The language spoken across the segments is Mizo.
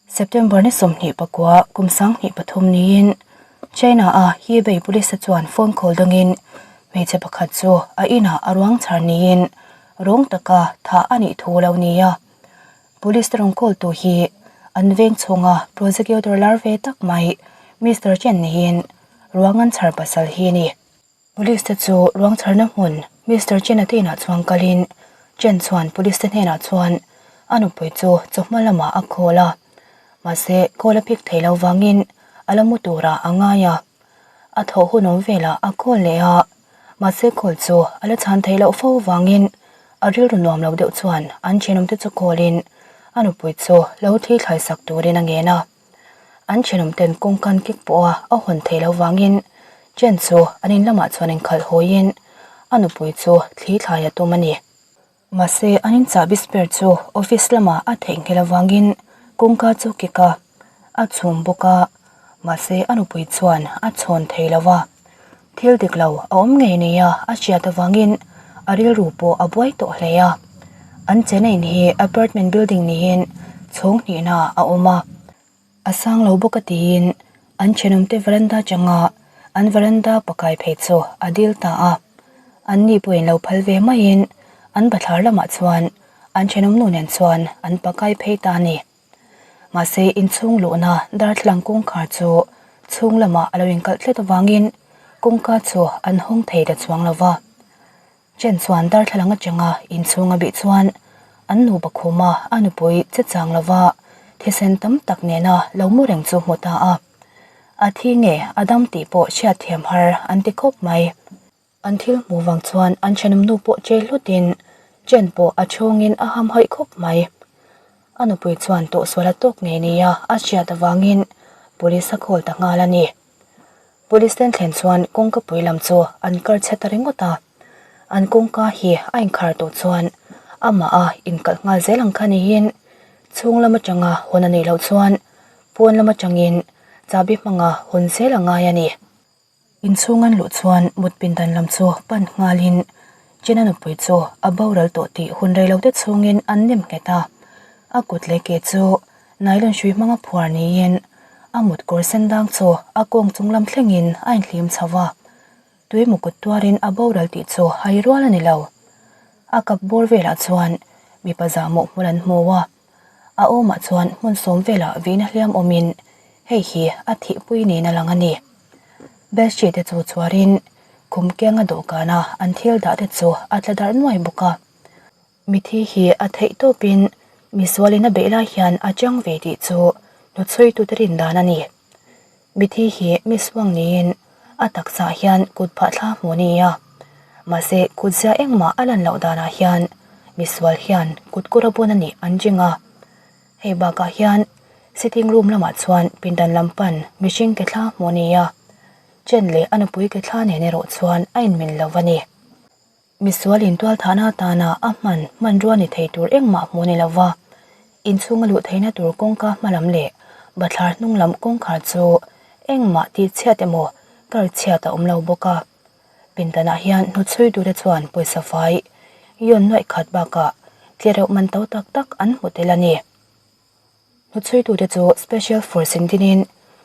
September ni 29 kum 23 niin China a Hebei police te chuan phone call dawngin hmeichhe pakhat chu a inah a ruang chhar niin rawng taka thah a nih thu lo ni a. Police te rawn call tu hi an veng chhunga prosecutor lar ve tak mai Mister Chen niin ruang an chhar pasal hi a ni. Police te chu ruang chharna hmun Mister Chen-a te inah chuan kalin Chen chuan police te hnenah chuan a nupui chu chawhma lamah a call a, mahse call a pick thei lo vangin a la mu turah a ngai a. A thawh hun awm velah a call leh a, mahse call chu a la chhan theih loh fo vangin a rilru nuam lo deuh chuan an thenawm te chu call in a nupui chu lo thli thlai sak turin a ngen a. An thenawm ten kawngka an kek pawh a a hawn theih loh vangin Chen chu an in lamah chuan inkhalh hawiin a nupui chu thli thlai a tum a ni. Mahse an in chahbi spare chu office lamah a theihnghilh avangin kawngka chu kek a, a chhum bawk a, mahse a nupui chuan a chhawn thei lo va. Thil dik lo a awm ngei nia a hriat avangin a rilru pawh a buai tawh hle a. An chena in hi apartment building niin chhawng hnihna a awm a. A sang lo bawk a tiin an thenawmte veranda changa an veranda pakai phei chu a dil ta a. Anni pawhin lo phal ve maiin an bathlar lamah chuan an thenawm nu nen chuan an pakai phei ta a ni. Mahse inchhung luhna darthlalang kawngkhar chu chhung lamah a lo inkalh tlat avangin kawngka chu an hawng thei ta chuang lo va. Chen chuan darthlalang atanga inchhung a bih chuan an nupa khuma a nupui che chang lo va, thisen tam tak nena lo mu reng chu hmu ta a. A thi nge a dam tih pawh hriatthiam har an ti khawp mai. An thil hmuh vang chuan an thenawm nu pawh che hlutin Chen pawh a chhungin a ham haih khawp mai. A nupui chuan tawhsual a tawk ngei nia a hriat avangin police a call ta nghal a ni. Police ten thlen chuan kawngka pui lam chu an kar chhe ta ringawt a. An kawngka hi a inkhar tawh chuan amah a inkalh nghal zel ang kha niin chhung lam atanga hawn a neih loh chuan pawn lam atangin chahbi hmanga hawn zel a ngai a ni. Inchhung an luh chuan mut pindan lam chu pan nghalin Chena nupui chu a boral tawh tih hun reilote chhungin an nem nghet a. A kut leh ke chu nylon hrui hmanga phuar niin a mut kawr sen dang chu a kawng chung lam thlengin a inhlim chho a. Tui mu kut tuarin a boral tih chu hai rual a ni lo. A kap bawr velah chuan mipa zahmawh hmul an hmu a. A awmah chuan hmun sawm velah vihna hliam awmin hei hi a thihpui niin a lang a ni. Bedsheet te chu chhuarin khum kenga dawhkana an thil dah te chu a tla darh nuai bawk a. Mithi hi a theih tawpin misualin a beih lai hian a chang ve tih chu hnuchhuitute rin dan a ni. Mithi hi mi suang niin a taksaah hian kut phah thla hmuh a ni a, mahse kut zia engmah a lan loh danah hian misual hian kut kura bun a nih an ring a. Hei bakah hian sitting room lamah chuan pindan lam pan mihring ke thla hmuh a ni a, Chen leh a nupui ke thla nen erawh chuan a inmil lo a ni. Misual intualthahna atana a hman hmanrua ni thei tur engmah hmuh a ni lo va, inchhunga luh theihna tur kawngka hma lam leh bathlar hnung lam kawngkhar chu engmah tih chhiat emaw kar chhiat a awm lo bawk a. Pindanah hian hnuchhui tute chuan pawisa fai yawn nuaih khat bakah tlereuh man to tak tak an hmu tel a ni. Hnuchhuitute chu Special Force in dinin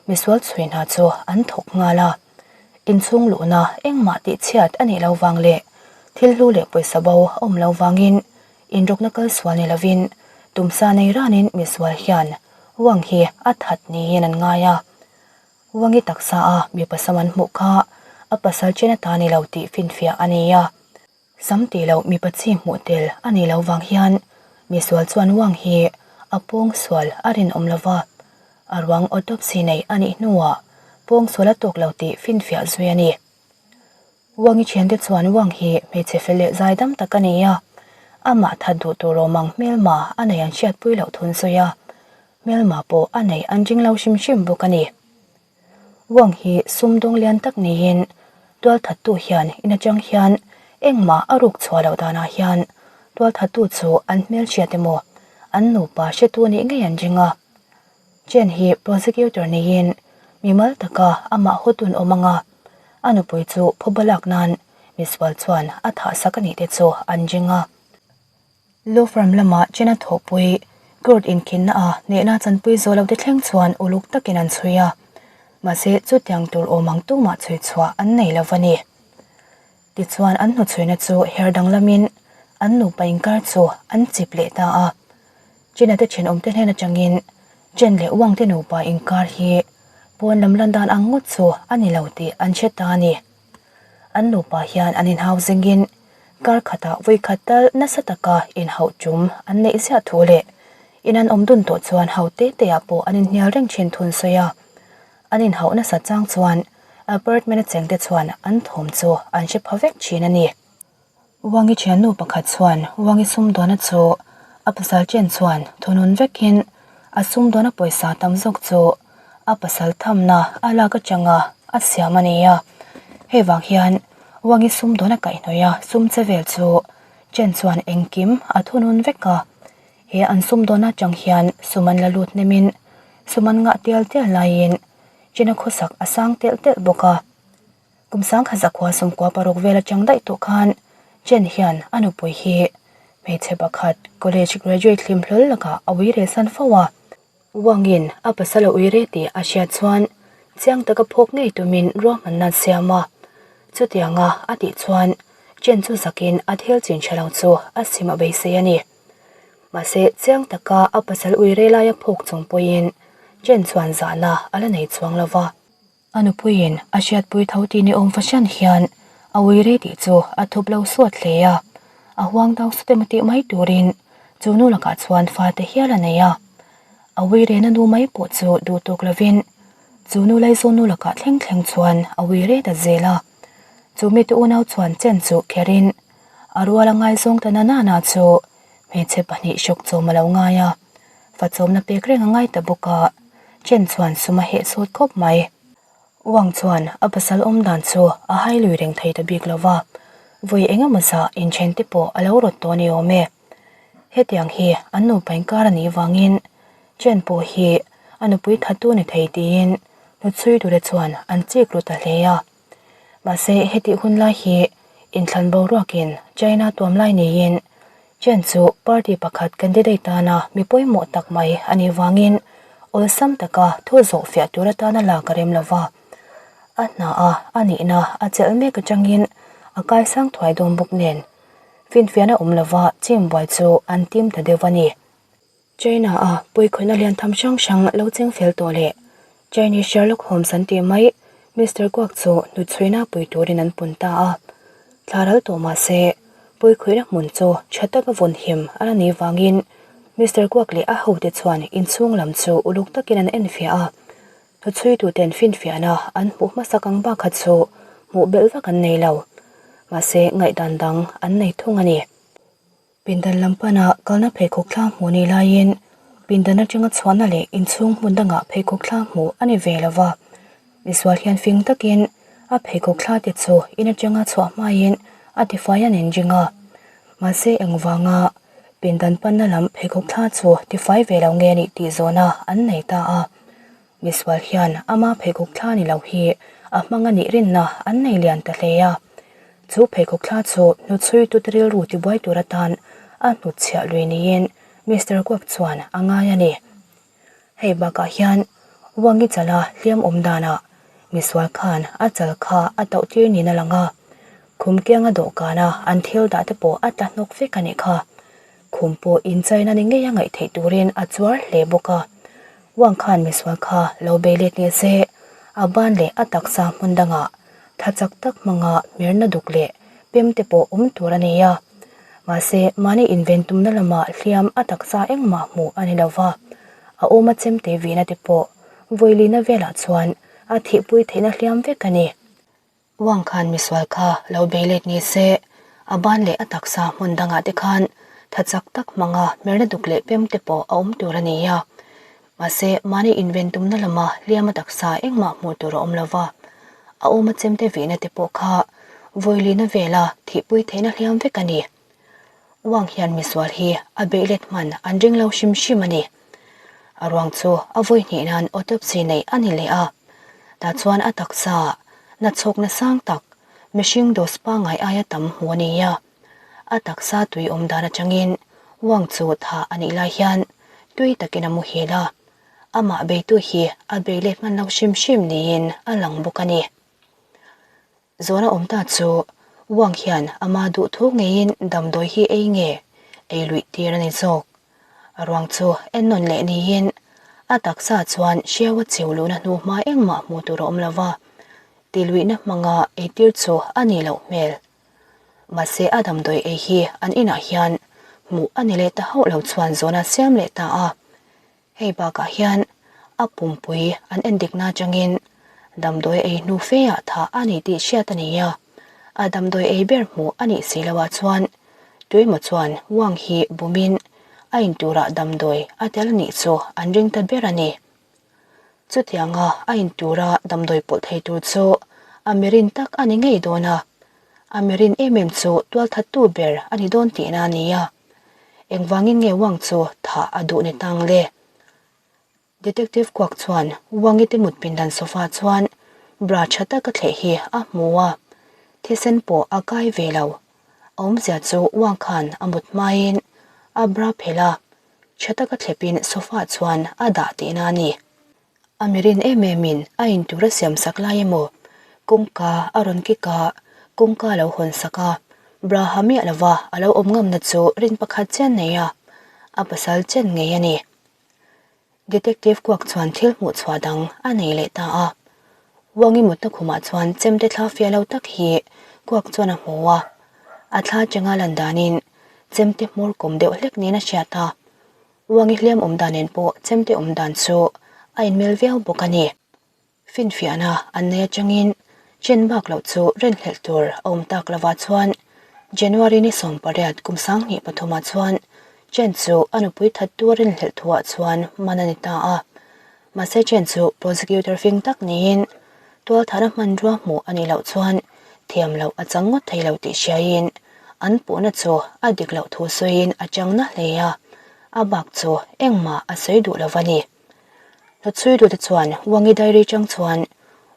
misual chhui hna chu an thawk nghal a. Inchhung luhna engmah tih chhiat a nih lo vang leh thil hlu leh pawisa bo a awm lo vangin inrawkna kal sual ni lovin tumsa nei ranin misual hian Wang hi a that niin an ngai a. Wangi taksa a mipa sam an hmuh kha a pasal chen ata ni lo tih finfiah a ni a. Sam tih loh mipa chi hmuh tel a nih loh vang hian misual chuan Wang hi a pawng sual a rinawm lo va, a ruang autopsy neih a nih hnuah pawng sual a tawk lo tih finfiah zui a ni. Wangi thiante chuan Wang hi hmeichhe fel leh zaidam tak a ni a, amah that duh tur awm ang hmelma a nei an hriatpui loh thun sawi a, hmelma pawh a neih an ring lo hrim hrim bawk a ni. Wang hi sumdawng lian tak niin tualthattu hian in atang hian engmah a ruk chhuah loh danah hian tualthattu chu an hmelhriat emaw an nupa hretu nih ngei an ring a. Chen hi prosecutor niin mimal taka amah hawtun awm anga a nupui chu phuba lak nan misual chuan a thahsak a nih te chu an ring a. Law firm lama Chena thawhpui Court inkhinna a hnehna chanpui zawh lote thleng chuan uluk takin an chhui a, mahse chutiang tur awm ang tumah chhui chhuah an nei lo va ni. Tichuan an hnuchhuina chu her danglamin an nupa inkar chu an chip leh ta a. China te thenawmte hnen atangin Chen leh Wang te nupa inkar hi pawn lam lan dan ang ngawt chu a ni lo tih an hre ta a ni. An nupa hian an inhau zingin kar khatah vawi khat tal nasa taka inhauh tum an neih ziah thu leh in an awm dun tawh chuan hau te te ah pawh an inhnial reng thin thun sawi a. An inhauh nasa chang chuan apartment a chengte chuan an thawm chu an hre pha vek thin a ni. Wangi thiannu pakhat chuan Wangi sumdawna chu a pasal chen chuan thunun vekin a sumdawna pawisa tam zawk chu a pasal thamna a lak atanga a siam a ni a. Hei vang hian Wangi sumdawna kaihhnawih a sum che vel chu chen chuan engkim a thunun vek a. He an sumdawna atang hian sum an la lut hnemin sum an ngah tial tial laiin China khawsak a sang telh telh bawk a. Kum sangkhat zakhua sawmkua paruk vel atang daih tawh khan Chen hian a nupui hi hmeichhe pakhat college graduate hlim hlawl lakah a ui reh san fo a. Wangin a pasal a ui reh tih a hriat chuan chiang taka phawk ngei tumin ruahmanna a siam a. Chutianga a tih chuan Chen chu zakin a thil chin tha lo chu a sim a beisei a ni. Mahse chiang taka a pasal ui reh laia phawk chung pawhin Chen chuan zahna a la nei chuang lo va. A nupuiin a hriatpui tho tih ni awm fahran hian a ui rei tih chu a thup lo suat hle a, a huang dau sut emaw tih mai turin chu nu lakah chuan fate hial a nei a. A ui rehna nu mai pawh chu duh tawk lovin chu nu laizawn nu lakah thleng thleng chuan a ui rei ta zel a. Chu mite unau chuan chen chu kherin a rual a ngaizawng ta na na na chu hmeichhe pahnih hrawk chawm a lo ngai a. Fachawmna pek reng a ngai ta bawk a, Chen chuan sum a heh sawt khawp mai. Wang chuan a pasal awm dan chu a hai lui reng thei ta bik lo va, vawi eng emaw zah inthen te pawh a lo rawt tawh a ni awm e. Hetiang hi an nupa inkar a nih vangin Chen pawh hi a nupui thattu ni thei tiin hnuchhui ture chuan an chik ru ta hle a. Mahse hetih hun lai hi inthlan boruakin China tuam lai niin Chen chu party pakhat candidate tana mi pawimawh tak mai a nih vangin awlsam taka thu zawh fiah tur atana lak a rem lo va. A hna a a nihna a chelh mek atangin a kaisang thuai dawn bawk nen finfiahna awm lova chim buai chu an tim ta deuh a ni. China a pawikhawihna lian tham hrang hrang lo cheng fel tawh leh Chinese Sherlock Holmes an tih mai Mister Kwok chu hnuchhuina pui turin an pun ta a. Thla ral tawh mah se pawikhawihna hmun chu tha taka vawn him a la nih vangin Mister Kwok leh a hote chuan inchhung lam chu uluk takin an enfiah a. Hnuchhuituten finfiahna an hmuh hmasak ang bak kha chu hmuh belh vak an nei lo. Mahse ngaihdan dang an nei thung a ni. Pindan lam pana kalna pheikhawk thla hmuh ni laiin pindan atanga chhuahna leh inchhung hmun dangah pheikhawk thla hmuh a ni ve lo va. Misual hian fing takin a pheikhawk thla te chu in atanga chhuah hmain a tifai a nen ring a. Mahse engvanga pindan panna lam pheikhawk thla chu tifai ve lo nge a nih tih zawhna an nei ta a. Misual hian ama pheikhawk thla ni lo hi a hmang a nih rinna an nei lian ta hle a. Chu pheikhawk thla chu hnuchhuitute rilru tibuai tur atan a hnutchhiah lui niin Mister Kwok chuan a ngai a ni. Hei bakah hian Wangi chala hliam awm danah misual khan a chal kha a tauh tir niin a lang a, khum kianga dawhkana an thil dah te pawh a tla hnawk vek a nih kha. Khum pawh inchaina ni ngeia ngaih theih turin a chuar hle bawk a. Wang khan misual kha lo bei let nge se, a ban leh a taksa hmun dangah tha chak tak hmanga hmerna duk leh pem te pawh awm tur a ni a. Mahse, mahni inven tumna lamah hliam a taksa engmah hmuh a ni lo va, a awma chemte vihna te pawh vawilina velah chuan a thihpui theihna hliam vek a ni. Wang khan misual kha lo bei let ni se, a ban leh a taksa hmun dangah te khan tha chak tak hmanga hmerna duk leh pem te pawh a awm tur a ni a. Mahse, mahni inven tumna lama hliam a taksa engmah hmuh tur a awm lo va, a awma chemte vihna te pawh kha vawilina vela thihpui theihna hliam vek a ni. Wang hian misual hi a beih let hman an ring lo hrim hrim a ni. A ruang chu a vawi hnih nan autopsy neih a ni leh a, tah chuan a taksa na chhawkna sang tak mihring dose pangngai aia tam hmu a ni a. A taksa tui awm dan atangin Wang chu thah a nih lai hian. Tui takin a muhil a, amah beitu hi a bei leh hman lo hrim hrim niin a lang bawk a ni. Zawhna awm ta chu Wang hian ama duhthu ngeiin damdawi hi ei nge ei luih tir a ni zawk. A ruang chu ennawn leh niin a taksa chuan hriau a chiu luhna hnu hma engmah hmuh tur a awm lo va, tiluihna hmanga eitir chu a nih loh hmel. Mahse a damdawi ei hi an inah hian hmuh a ni leh ta hauh lo chuan zawhna siam leh ta a. Hei bakah hian a pumpui an endikna atangin damdawi ei hnu feah thah a ni tih hriat a ni a, a damdawi ei ber hmuh a nih si loah chuan tuemaw chuan Wang hi bumin a inturah damdawi a tel a nih chu an ring ta ber a ni. Chutianga a intura damdawi pawlh thei tur chu a mirin tak a ni ngei dawn a, a mirin em em chu tualthattu ber a ni dawn tihna a ni a. Engvangin nge Wang chu thah a duh ni tang le? Detective Kwak chuan Wang-i te mut pindan sofa chuan bra tha taka thleh hi a hmu a, thisen pawh a kai ve lo. A awmzia chu Wang khan a mut hmain a bra phelh a, tha taka thlepin sofa chuan a dah tihna a ni. A mirin em emin a intur a siam sak lai emaw kawngka a rawn kik a, kawngka a lo hawn sak a, bra ha miah lova a lo awm ngamna chu rin pakhat chian nei a, a pasal chen ngei a ni. Detective kuak chuan thil hmuh chhuah dang a nei leh ta a. Wangi mutna khumah chuan chemte thla fiah lo tak hi kuak chuan a hmu a, a thla changa lan danin chemte hmawr kawm deuh hlek niin a hriat a. Wangi hliam awm dan nen pawh chemte awm dan chu a inmel viau bawk a ni. Finfiahna an nei atangin chen bak loh chu rinhlelh tur a awm tak lovah chuan January ni 18 kum 2003 ah chuan Chen chu a nupui thattu a rinhlelh thuah chuan man a ni ta a. Mahse Chen chu prosecutor fing tak niin tualthahna hmanrua hmuh a nih loh chuan thiam loh a chang ngawt thei lo tih hriaiin an puhna chu a dik loh thu sawiin a chang na hle a, a bak chu engmah a sawi duh lo va ni. Hlawtchhuitute chuan Wangi diary chang chuan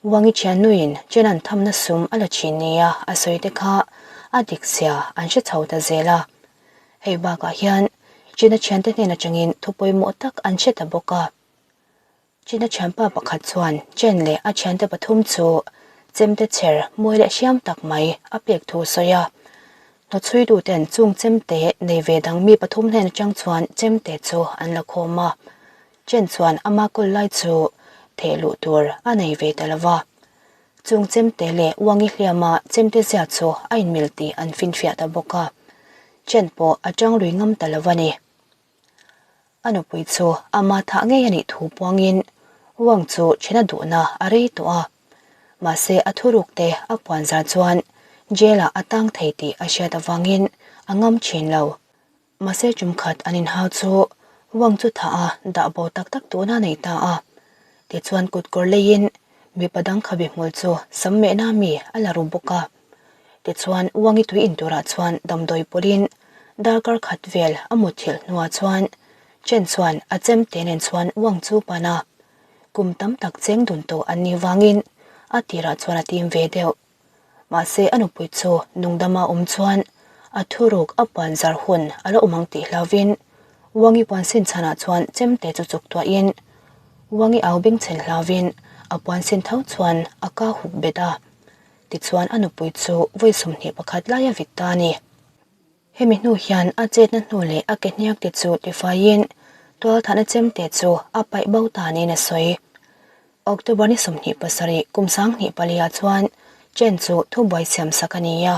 Wangi thiannuin Chen an thamna sum a la thin nia a sawi te kha a dik zia an hre chho ta zel a. Hei bakah hian China thiante hnen atangin thu pawimawh tak an hre ta bawk a. China thianpa pakhat chuan Chen leh a thiante pathum chu chemte chher mawi leh hriam tak mai a pek thu a sawi a. Hnawchhuituten chung chemte nei ve dang mi pathum hnen atang chuan chemte chu an la khawm a. Chen chuan ama kawl lai chu theh luh tur a nei ve ta lo va. Chung chemte leh Wangi hliama chemte zia chu a inmil tih an finfiah ta bawk a. Chen pawh a tang lui ngam ta lo a ni. A nupui chu ama thah ngei a nih thu puangin Wang chu then a duhna a rei tawh a. Mahse a thuruk te a puan zar chuan jail ah a tang thei tih a hriat avangin a ngam thin lo. Mahse tum khat an inhau chu Wang chu thah a dah bo tak tak duhna a nei ta a. Tichuan kut kawr leiin mipa dang khabe hmul chu sam mehna mi a la ru bawk a. Tichuan Wangi tui in turah chuan damdawi pawlhin darkar khat vel a mutthilh hnuah chuan Chen chuan a chemte nen chuan Wang chu pan a, kum tam tak cheng dun tawh an nih vangin a tirah chuan a tim ve deuh. Mahse a nupui chu nungdama awm chuan a thuruk a puan zar hun a la awm ang tih hlauvin Wangi puan sin chhanah chuan chemte chu chuk tuahin Wangi au bengchhen hlauvin a puan sin tho chuan a ka hup bet a. Tichuan a nupui chu vawi 21 lai a vit ta a ni. Hemi hnu hian a chetna hnu leh a ke hniak te chu tifaiin tualthahna chemte chu a paih bo ta niin a sawi. October ni 27 kum 2004 ah chuan Chen chu thubuai siam sak a ni a.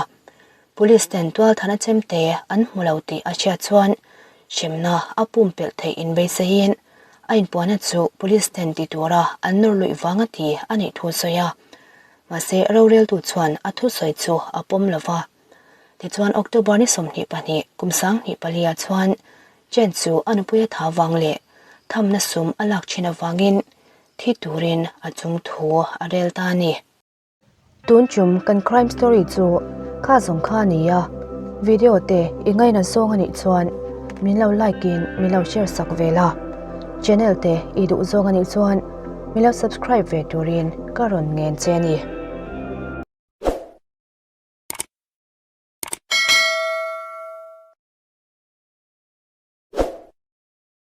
Police ten tualthahna chemte an hmu lo tih a hriat chuan hremna a pumpelh theih inbeisaiin a inpuahna chu police ten ti tura an nawr luih vanga ti a nih thu a sawi a. Mahse, roreltu chuan a thusawi chu a pawm lo va. Tichuan, October ni 22, kum 2004 ah chuan Chen chu a nupui a tha vang leh thamna sum a lak thin avangin thi turin a chung thu a rel ta a ni. Tun tum kan crime story chu kha zawng kha a ni a, video te i ngaina zawng a nih chuan min lo like in min lo share sak ve la, channel te i duh zawng a nih chuan min lo subscribe ve turin ka rawn ngen che a ni.